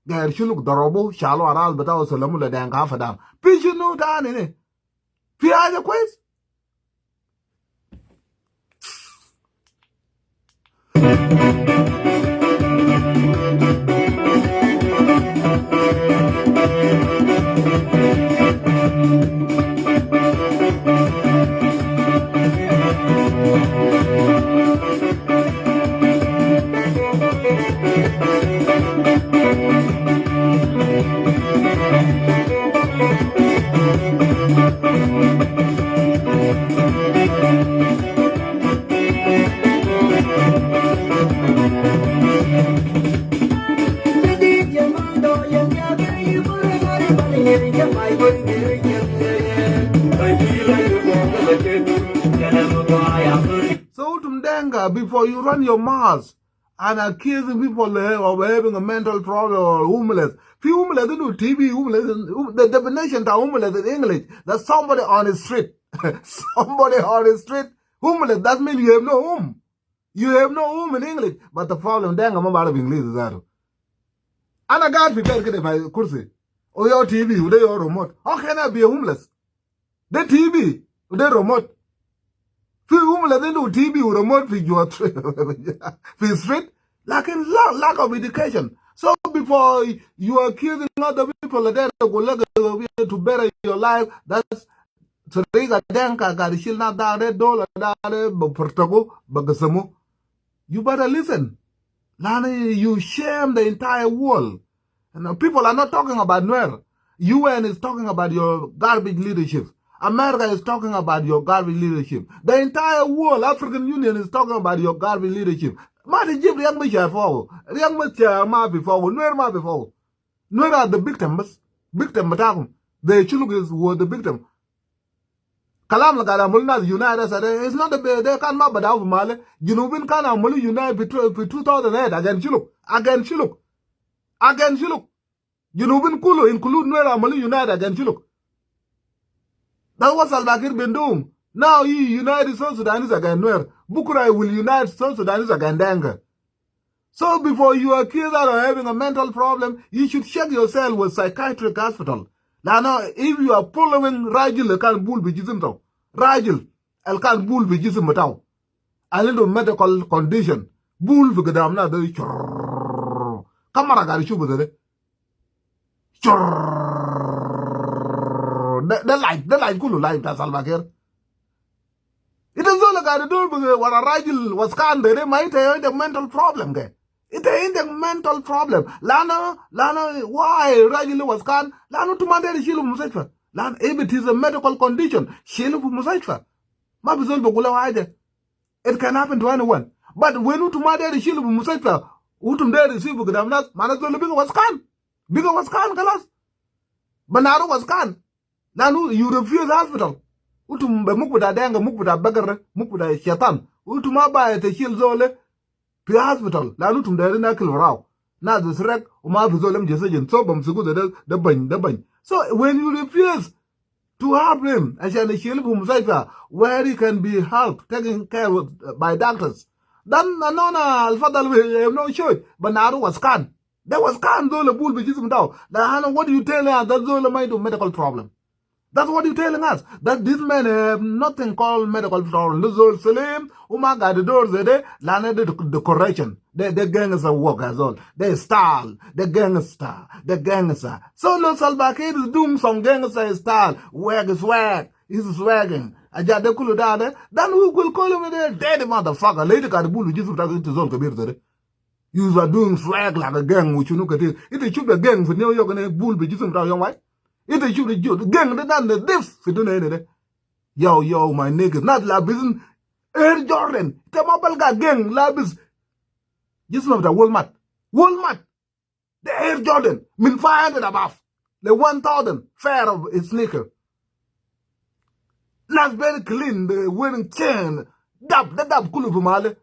غير شنو؟ ضربوا شالوا عرال بتاعه سلموا لدينكا فدام. في شنو تاني ne؟ في حاجة كويس؟ So to Denga, before you run your mouth and accusing people of having a mental problem or homeless. في homeless into TB homeless, the definition of homeless in English, that's somebody on the street. Somebody on the street, homeless, that means you have no home. You have no home in English. But the problem Denga ما بعرف English ذاته. أنا قاعد في بيت كده في كرسي. ويا TV وده your remote. How can I be a homeless? The TV وده remote. في homeless عنده TV و remote في جوا في street. لكن lack of education. So before you are accusing other people that to better your life, that's طريقة دينكا قاعد يشيل ناس داري دولة داري بفرتقو بقسمو. You better listen. لأنه you shame the entire world. And people are not talking about Nuer. UN is talking about your garbage leadership. America is talking about your garbage leadership. The entire world, African Union is talking about your garbage leadership. ما تجيب رياك مشار فوق. رياك مشار ما في فوق. نوير ما في فوق. نوير are the victim بس. Victim بتاعكم. The Chuluk were the victim. كلام اللي قاعد عملوا ناس unite it's not the ده كان ما بدأوا في مالي. جنوبين كان عملوا unite في 2008 against شلوك. Against شلوك. Against شلوك. جنوبين كله include نوير عملوا unite against شلوك. That was Salva Kiir been doing. Now he united South Sudanese against Nuer. بكرة will unite South Sudanese against Denga. So before you accuse that of having a mental problem, you should check yourself with psychiatric hospital. Now, if you are following راجل كان بول بجسم تاو، راجل الكان بول بجسم تاو، a little medical condition، بول في قدامنا ده كم مرة قاعد يشوف ده. ده life، ده life كله life بتاع سلفاكير. إذا زول قاعد يدور ورا راجل وسكان ده، ما انت عندك mental problem ده، انت عندك mental problem. لانه why راجل وسكان؟ لانه انتم ما داير يشيلوا المستشفى. لانه if it is a medical condition، شيلوا في المستشفى، ما بزول بقول له حاجه. It can happen to anyone. But when انتم ما داير يشيلوا في المستشفى وانتم داير يسيبوا قدام ناس، معناته زول بقى وسكان، بقى وسكان خلاص، بنارو وسكان، لانه you refuse hospital. انتم بمك بتاع دينق، مك بتاع بقر، مك بتاع الشيطان. انتم ما باي تشيل زول في hospital لانه انتم دايرين ناكل وراو ناس سرق وما في زول يمشي سجن، so بمسكوا ده ده بن ده بن. So when you refuse to help him عشان يشيله في المستشفى where he can be helped, taken care of by doctors, then نونا الفضل we have no choice. بنارو وسكان، ده وسكان، زول بول بجسم ده. لأنه what you tell us that زول ما عنده medical problem. That's what you're telling us. That this man have nothing called medical problem. ده زول سليم وما قاعد يدور زي ده، لأن ده the correction. The gangster work as all. The style. The gangster. The gangster. So لو Salva Kiir is doing some gangster style. Swag, swag. He's swagging. أجا ده كله ده. Then we will call him a dirty motherfucker. ليه قاعد يقول جسم بتاعك انت زول كبير ده. You are doing swag like a gang وشنو كتير. انت شوف the gang في نيويورك بول بجسم بتاعه يوم واحد. انت شوف the gang ده نضيف في الدنيا هنا ده. Yo yo my niggas، ناس لابسين Air Jordan. انت ما بلقى gang لابس جسمه بتاع Walmart. Walmart. The Air Jordan من 500 above. The 1000 pair of sneaker. ناس very clean, they wearing chain. دب ده دب كله في ماله.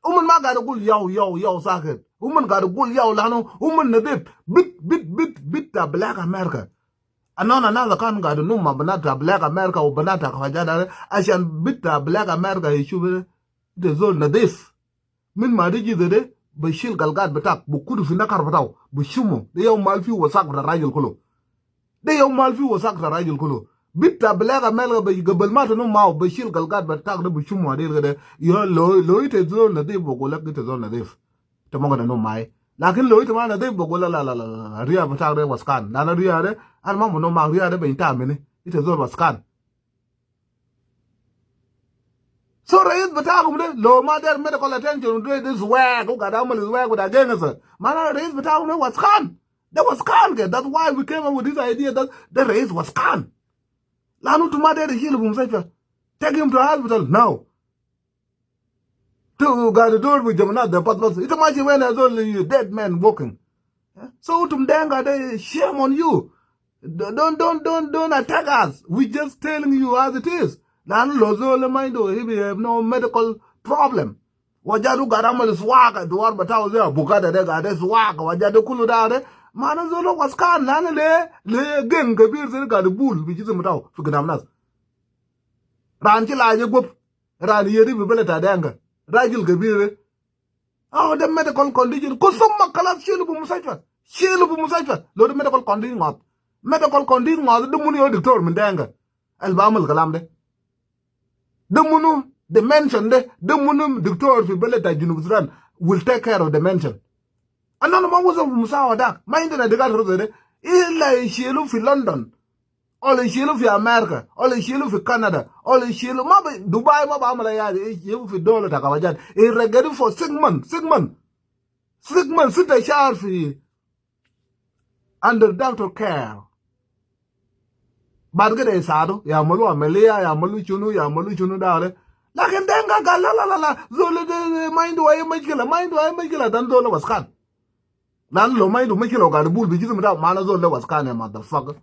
ومن ما قاعد يقول yo yo yo ساكت. ومن قاعد يقول yo لانه ومن نضيف بت بت بت بت Black America. انا ناس كان قاعد نوم مع بنات Black America وبنات حاجات عشان بت Black America يشوف ده زول نضيف. من ما تيجي ده بشيل قلقات بتاعك بكله في النكر بتاعه بشمه، ده يوم مال فيه وساق بتاع الراجل كله، ده يوم مال فيه وساق بتاع الراجل كله. بت Black America قبل ما تنوم معه بشيل قلقات بتاعك ده بشمه هذه كده. يا لو انت زول نضيف، بقول لك انت زول نضيف، انت ما قاعد تنوم معي. لكن لو انت ما نضيف، بقول لا لا لا لا، ريا بتاعك ده وسكان، لان ريا ده انا ما بنوم معك، ريا ده بينتهي مني، انت زول وسكان. So رئيس بتاعكم ده لو ما دار medical attention، ده swag وقاعد عمل swag وده gangster، معناه الرئيس بتاعكم ده وسخان، ده وسخان كده. That's why we came up with this idea that the رئيس وسخان، لانه انتم ما داير يشيلوا في المستشفى. Take him to hospital now. تو قاعد يدور بجمنات ده بس بس انت ماشي وين يا زول؟ You dead man walking. So انتم دينقا ده، shame on you. Don't attack us. We just telling you as it is. لأنه لو زول ما عنده، he have no medical problem، وجادو قاعد عمل swag دوار بتاعه زي بوكادا ده قاعد swag وجادو كله ده، معناه زول وسكان. لأنه ليه gang كبير زي قاعد بول بجسم بتاعه في قدام ناس؟ رانتي لا يجوب راني يدي ببلد دينقا راجل كبير. Oh، the medical condition كسم خلاص، شيلوا بمستشفى، شيلوا بمستشفى. لو ده medical condition ما medical condition ما ده منو يا دكتور من دينقا اللي بعمل الكلام ده؟ ده منو dementia ده؟ ده منو دكتور في بلد جنوب السودان will take care of dementia؟ انا ما وصل في مساوى ده، ما عندنا دكاتره ده الا يشيلوا في لندن ولا يشيلوا في امريكا ولا يشيلوا في كندا ولا يشيلوا ما دبي، ما بعمل يعني يشيلوا في الدولة تاع يرقدوا for 6 months، 6 months، 6 months، 6 شهر في under doctor care. بعد كده يساعدوا، يعملوا عملية، يعملوا شنو، يعملوا شنو ده. لكن دينقا قال لا لا لا لا، زول ما عنده اي مشكلة، ما عنده اي مشكلة. ده زول وسخان، لأنه لو ما عنده مشكلة وقاعد يقول بجسم ده، معناه زول ده وسخان يا motherfucker.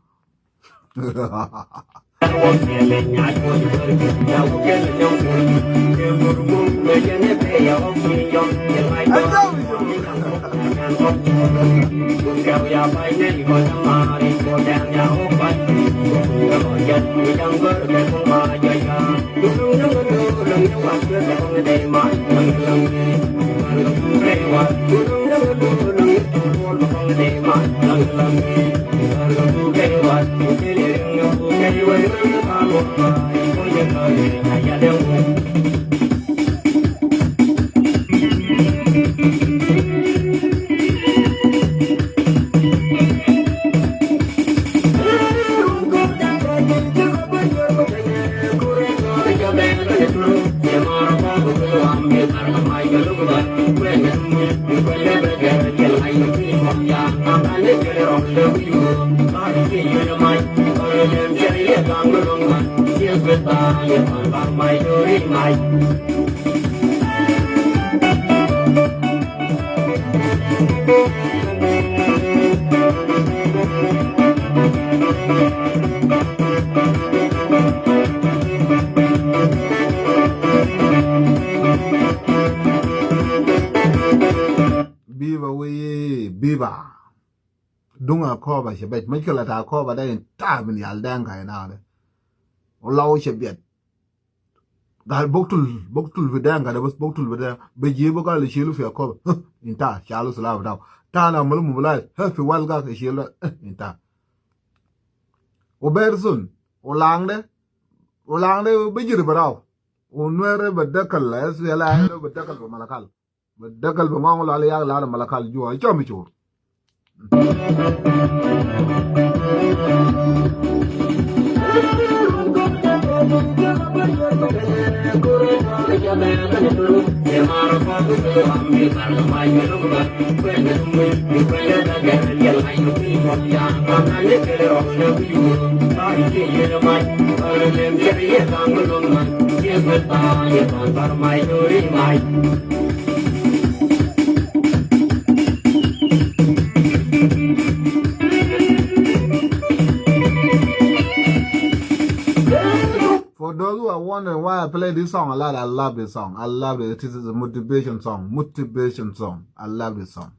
بيبا وي بيبا دونga koba shebet mishkila ta koba da ta min yal denga ina de ولو شبيت قال بقتل بقتل في دانكا ده، بس بقتل في دانكا بيجيبوا قال يشيلوا في كوبا، انت شالوا سلاح بتاعه تانا عملوا mobilize في والغا يشيلوا انت وبيرسون ولانده ولانده بيجري براو ونوير بدكل اس يلا بدكل بملكال بدكل بمعمل على يا لا ملكال جوا شو مشور. For those who are wondering why I play this song a lot, I love this song. I love it. It is a motivation song. Motivation song. I love this song.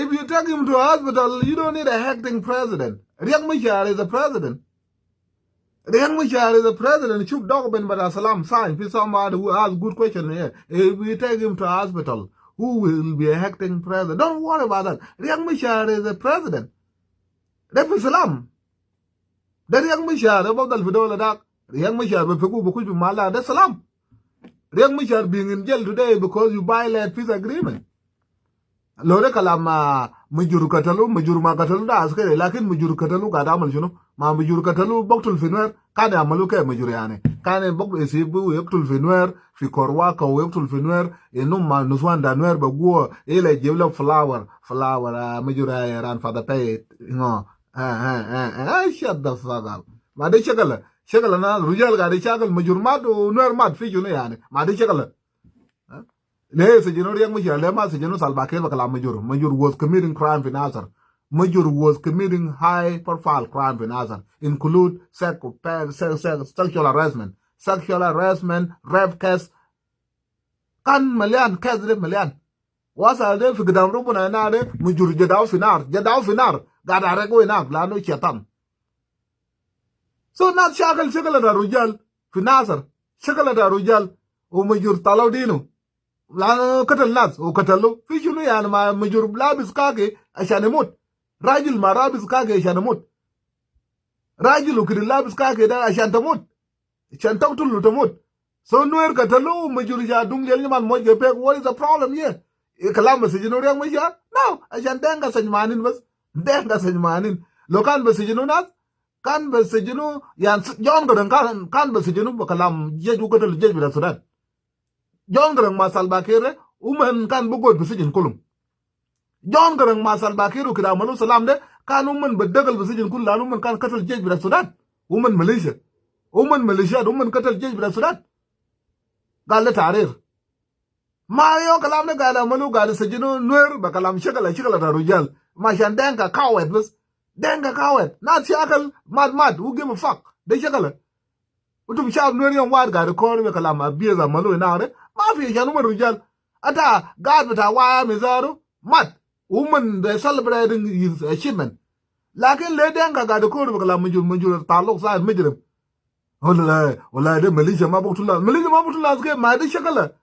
If you take him to a hospital, you don't need a acting president. Riek Machar is a president. Riek Machar is a president. Shoot document but Salam sign. For somebody who asks good question here. If we take him to hospital, who will be a acting president? Don't worry about that. Riek Machar is a president. ده في سلام. ده رياك مشار بفضل في دولة داك. رياك مشار بفكو بخش بمالا ده سلام. رياك مشار being in jail today because you violate peace agreement. لو ده كلام مجور قتلوا، مجور ما قتلوا ده عسكري، لكن مجور قتلوا قاعد عمل شنو؟ ما مجور قتلوا بقتل في نوير، كان يعملوا كيف مجور؟ يعني كان بقتل يسيبوا يقتل في نوير في كورواكا ويقتل في نوير انهم مع نسوان دا نوير بقوا الى يجيب له flower flower مجور ران فاذا بيت ها ها ها. Shut the fuck up. ما دي شغله شغله ناس رجال قاعد يشغل مجور مات ونوير مات في شنو يعني؟ ما دي شغله. ليه سجنوا رياك مشار؟ ليه ما سجنوا سالفاكير بكلام مجور؟ مجور was committing crime في ناصر. مجور was committing high profile crime في ناصر, include sexual harassment, sexual harassment, rape case. كان مليان case ده مليان وصل ده في قدام ربنا هنا. ده مجور جداو في نار، جداو في نار قاعد أرقوا هناك لأنه شيطان. So ناس شاغل شغل ده رجال في ناصر، شغل ده رجال ومجور طلعوا دينه لانه قتل ناس وقتلوا في شنو يعني؟ ما مجور لابس كاكي عشان يموت. راجل ما لابس كاكي عشان يموت. راجل وكده لابس كاكي ده عشان تموت، عشان تقتل وتموت. So نوير قتلوا مجور جا دون جل man موج بيك. What is the problem here? كلام بسجنوا رياك مشار no عشان دينكا سجمانين، بس دينكا سجمانين. لو كان بسجنوا ناس كان بسجنوا يعني جون قرنق كان بسجنوا بكلام جيش وقتل الجيش بتاع السودان. جون قرنق مع سالفاكير ومن كان بقول بسجن كلهم. جون قرنق مع سالفاكير وكده عملوا سلام ده كان ومن بدقل بسجن كله، لانه من كان قتل الجيش بتاع السودان ومن ميليشيا ومن ميليشيا ومن قتل الجيش بتاع السودان. قال له تعرير ما يو كلام ده قال عملوا قال سجنوا نوير بكلام شغله شغله ده رجال ما عشان دينكا coward، بس دينكا coward. ناس ياكل مات مات, who give a fuck? ده شغله وتم شاف نوير يوم واحد قاعد يكور بكلام abuse عملوا هنا ما في عشان هم رجال. أتا قاعد بتاع وايا مزارو مات ومن they celebrating his achievement، لكن ليه دينكا قاعد يكور بكلام مجور مجور تعلق ساعد مجرم ولا ولا ده ميليشيا ما بقتل ميليشيا ما بقتل ما دي شغله.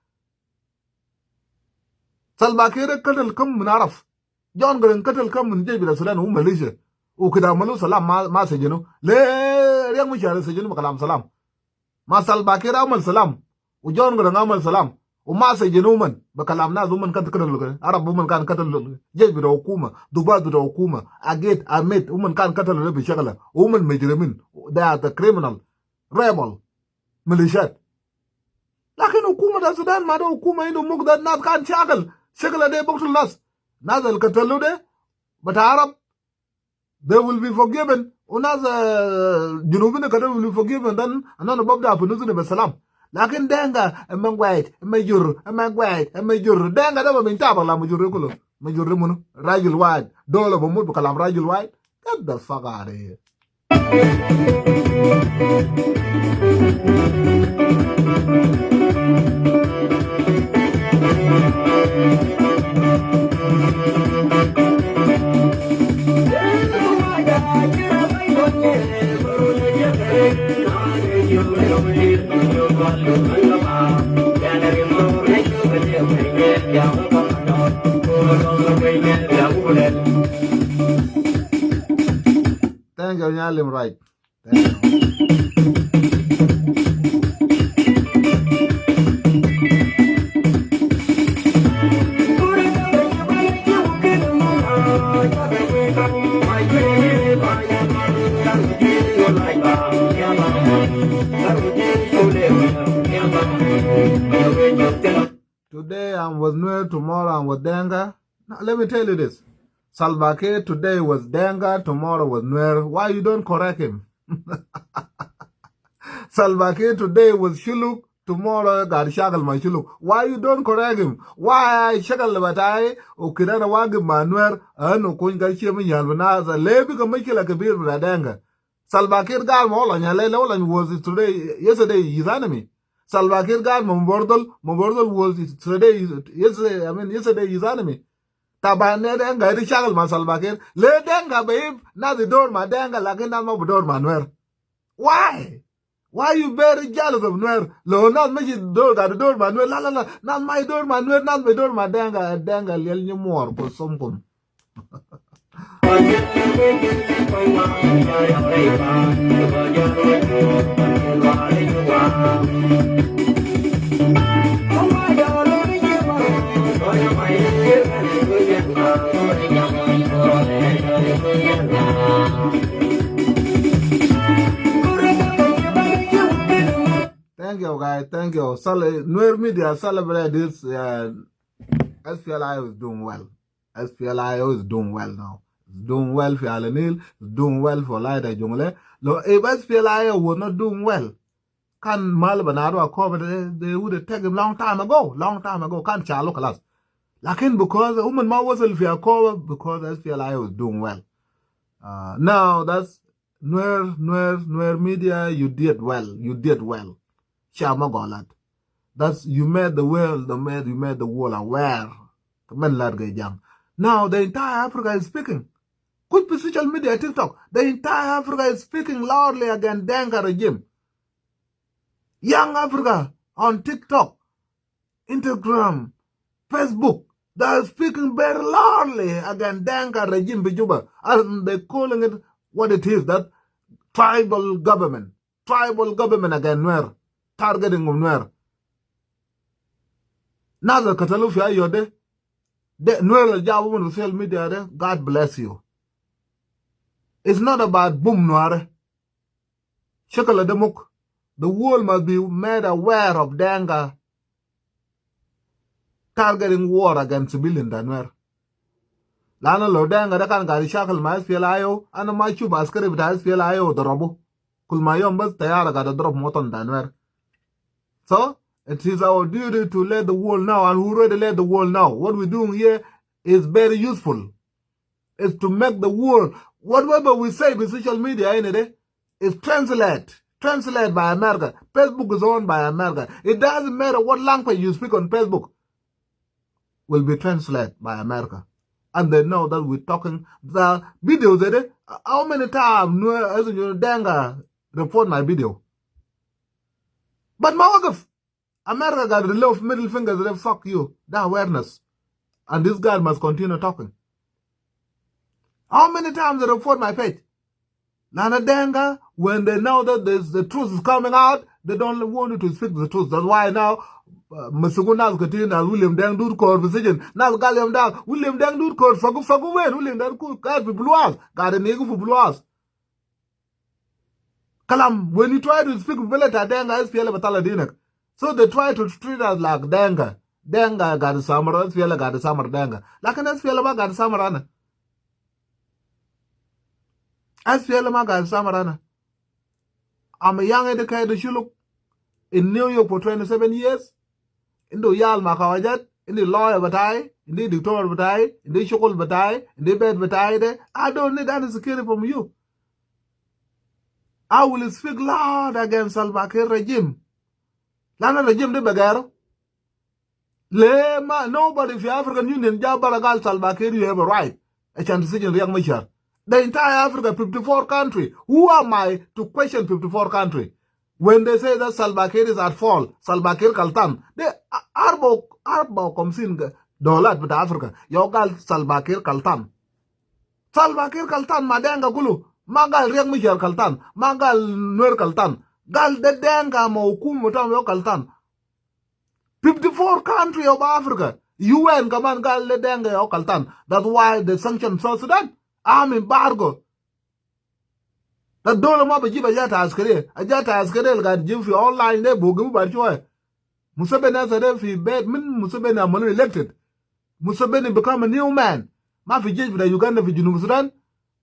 سلفاكير قتل كم من عرف، جون قرنق قتل كم من جيش السودان هم ميليشيا وكده عملوا سلام ما سجنوا. ليه رياك مشار سجنوا بكلام سلام؟ ما سلفاكير عمل سلام وجون قرنق عمل سلام. وما سجنوا من بكلام ناس هم كان قتلوا عرب هم كان قتلوا جيش بتاع حكومة ضباط بتاع حكومة عقيد عميد هم كان قتلوا بشغلة هم المجرمين. They are the criminal rebel ميليشيات. لكن حكومة السودان ما ده حكومة عنده مقدر الناس كان شاغل شغلة ده بقتل الناس ناس اللي قتلوا ده بتاع عرب, they will be forgiven, وناس جنوبين كده will be forgiven. Then أنا ببدأ في نزل بالسلام. لكن دينكا مانغويت مجر مانغويت مجر دينكا ده من تابع لا مجر كله مجر منو راجل واحد دولة بموت بكلام راجل واحد. Get the fuck out of here. Thank you, Nyalim, right. Thank you. Today I'm with Nuer, tomorrow I'm with Denga. Now, let me tell you this. Salva Kiir today was Denga, tomorrow was Nuer. Why you don't correct him? Salva Kiir today was Shilluk, tomorrow قاعد شاغل مع Shilluk. Why you don't correct him? Why شغل بتاعي وكده أنا واقف مع نوير أنه كون قال شيء من يالو ناس ليه بقى مشكلة كبير بتاع دينكا. Salva Kiir قال ما والله نيا والله was today, yesterday his enemy. Salva Kiir قال Mabordol was today, yesterday, I mean yesterday his enemy. طبعا دينكا دي شغل مع Salva Kiir. ليه دينكا بيب ناس يدور مع دينكا لكن ناس ما بدور مع نوير. Why? Why you very jealous of Nuer? لو ناس مشي دور قاعد دور مع نوير لا لا لا ناس ما يدور مع نوير ناس بيدور مع دينكا دينكا ليل نمور كسمكم. Thank you, guys. Thank you. Nuer Media celebrate this. SPLIO is doing well. SPLIO is doing well now. It's doing well for أعالي النيل. It's doing well for Laida Jonglei. لو if SPLIO was not doing well, كان مال بنادو أكوبة they would have taken him long time ago. Long time ago. كان شالو خلاص. لكن because هم ما وصل في أكوبة because SPLIO is doing well. Now that's Nuer Media. You did well. You did well. Shama Golat. That's you made the world, the made you made the world aware. Now the entire Africa is speaking. Could be social media, TikTok. The entire Africa is speaking loudly against Denga regime. Young Africa on TikTok, Instagram, Facebook, they are speaking very loudly against Denga regime in Juba. And they're calling it what it is, that tribal government. Tribal government against Nuer. Targeting of Nuer. ناس القتلوا في أيو ده ده نوير الجابوا من social media ده. God bless you. It's not about boom نوار شكل ده مك. The world must be made aware of Denga targeting war against civilian Nuer. لأن لو دينكا ده كان قاعد يشاكل مع SPLIO أنا ما أشوف عسكري بتاع SPLIO ضربه كل ما يوم بس طيارة قاعد تضرب مواطن نوير. So it is our duty to let the world know, and we already let the world know. What we're doing here is very useful. It's to make the world, whatever we say with social media, anyway, is translate. Translate by America. Facebook is owned by America. It doesn't matter what language you speak on Facebook, will be translated by America. And they know that we're talking the videos. How many times Denga report my video? But ما وقف. America got the love middle fingers, they fuck you. That awareness. And this guy must continue talking. How many times they report my page? لأن Denga, when they know that the truth is coming out, they don't want you to speak the truth. That's why now مسكوا ناس كتير، ناس ويليام دانج دور كور في سجن، ناس قال يوم ده ويليام دانج دور كور فقو فقو وين؟ ويليام دانج كور قاعد في بلواس، قاعد نيجو في بلواس. كلام when you try to speak بلد دينكا SPLA بطلع دينك. So they try to treat us like Denga. Denga قاعد سامر SPLA قاعد سامر دينكا. لكن SPLA ما قاعد سامر أنا. SPLA ما قاعد سامر أنا. I'm a young educated Shilluk in New York for 27 years. عنده عيال مع خواجات، عندي lawyer بتاعي، عندي دكتور بتاعي، عندي شغل بتاعي، عندي بيت بتاعي ده. I don't need any security from you. I will speak loud against Salva Kiir regime. لأن الرجيم ده بغيره. ليه ما nobody في African Union جاب برا قال Salva Kiir you have a right عشان تسجن رياك مشار. The entire Africa, 54 country. Who am I to question 54 country? When they say that Salva Kiir is at fault, Salva Kiir غلطان, they 54 دولات بتاع أفريقيا يو قال Salva Kiir غلطان. Salva Kiir غلطان ما دينكا كله، ما قال رياك مشار غلطان، ما قال نوير غلطان، قال ده دينكا ما حكومة بتاعهم يو غلطان. 54 country of Africa. UN كمان قال ده دينكا يو غلطان. That's why they sanction South Sudan. Arm embargo. الدولة ما بجيب أجات عسكرية، أجات عسكرية اللي قاعد تجيب في اونلاين ده بوقفوا بعد شوية. موسيفيني هسه ده في بيت من موسيفيني عملوا elected. موسيفيني become a new man. ما في جيش بتاع يوغندا في جنوب السودان.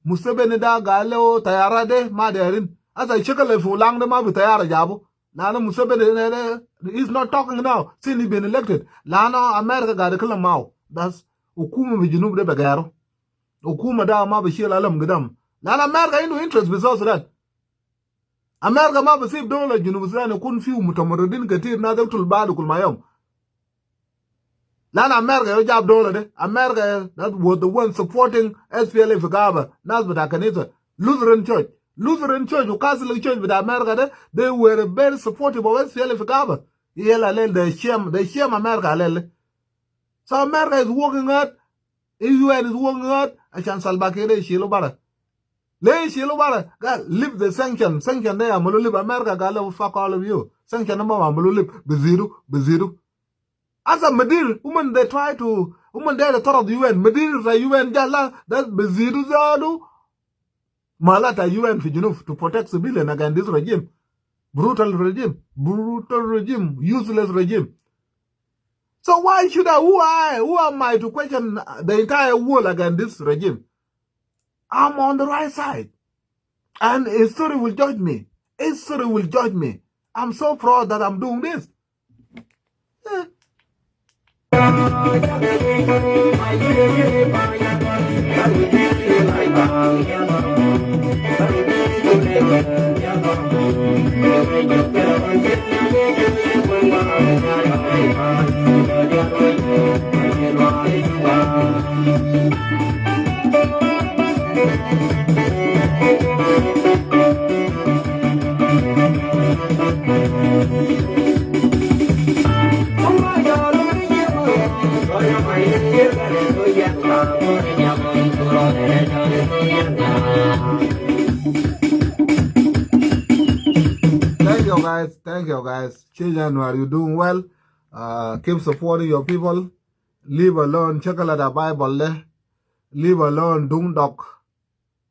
موسيفيني ده قال له طيارة ده ما دايرين. هسه الشكل اللي في لانج ده ما في طيارة جابه. لأنه موسيفيني ده he's not talking now since he been elected. لأنه أمريكا قاعد يتكلم معه. بس حكومة في الجنوب ده بغيره. حكومة ده ما بشيل علم قدام. لأن أمريكا عنده interest في South السودان. أمريكا ما بسيب دولة جنوب السودان يكون فيه متمردين كتير، ناس يقتل بعض كل ما يوم. لأن أمريكا جاب دولة ده. أمريكا that was the one supporting SPLA في غابة. ناس بتاع كنيسة Lutheran Church. Lutheran Church و Catholic Church بتاع أمريكا ده they were very supportive of SPLA في غابة. يلا ليل they shame أمريكا ليل. So America is working hard. UN is working hard عشان سالفا كير يشيلوا برا. ليه يشيلوا برا؟ قال lift the sanction. Sanction ده يعملوا lift. أمريكا قال له fuck all of you. Sanction ما عملوا lift، بزيرو بزيرو. هسه مدير هم they try to هم ده طرد UN، مدير بتاع UN قال لا ده بزيرو زالو مالات UN في جنوب to protect civilian against this regime, brutal regime, brutal regime, useless regime. So why should I, who am I to question the entire world against this regime? I'm on the right side. And history will judge me. History will judge me. I'm so proud that I'm doing this. Yeah. Thank you guys. Thank you guys. Children, are you doing well? Keep supporting your people. Leave alone. Check out the Bible. Leave alone. Dung dog.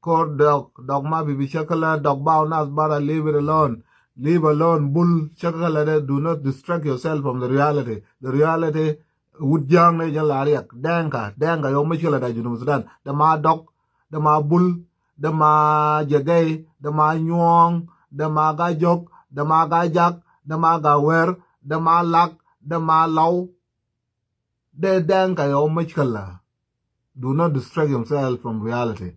Code dog. Dog ma bibi shakala. Dog bow nas bara. Leave it alone. Leave alone. Bull. Shakala. Do not distract yourself from the reality. The reality. Wood young ne jala ariak. Denka. Denka. Yo mishkala da Junub Sudan. The ma dog. The ma bull. The ma jagay. The ma nyuong. The ma gajok. The ma gajak. The ma gawer. The ma lak. The ma law. The denka yo mishkala. Do not distract yourself from reality.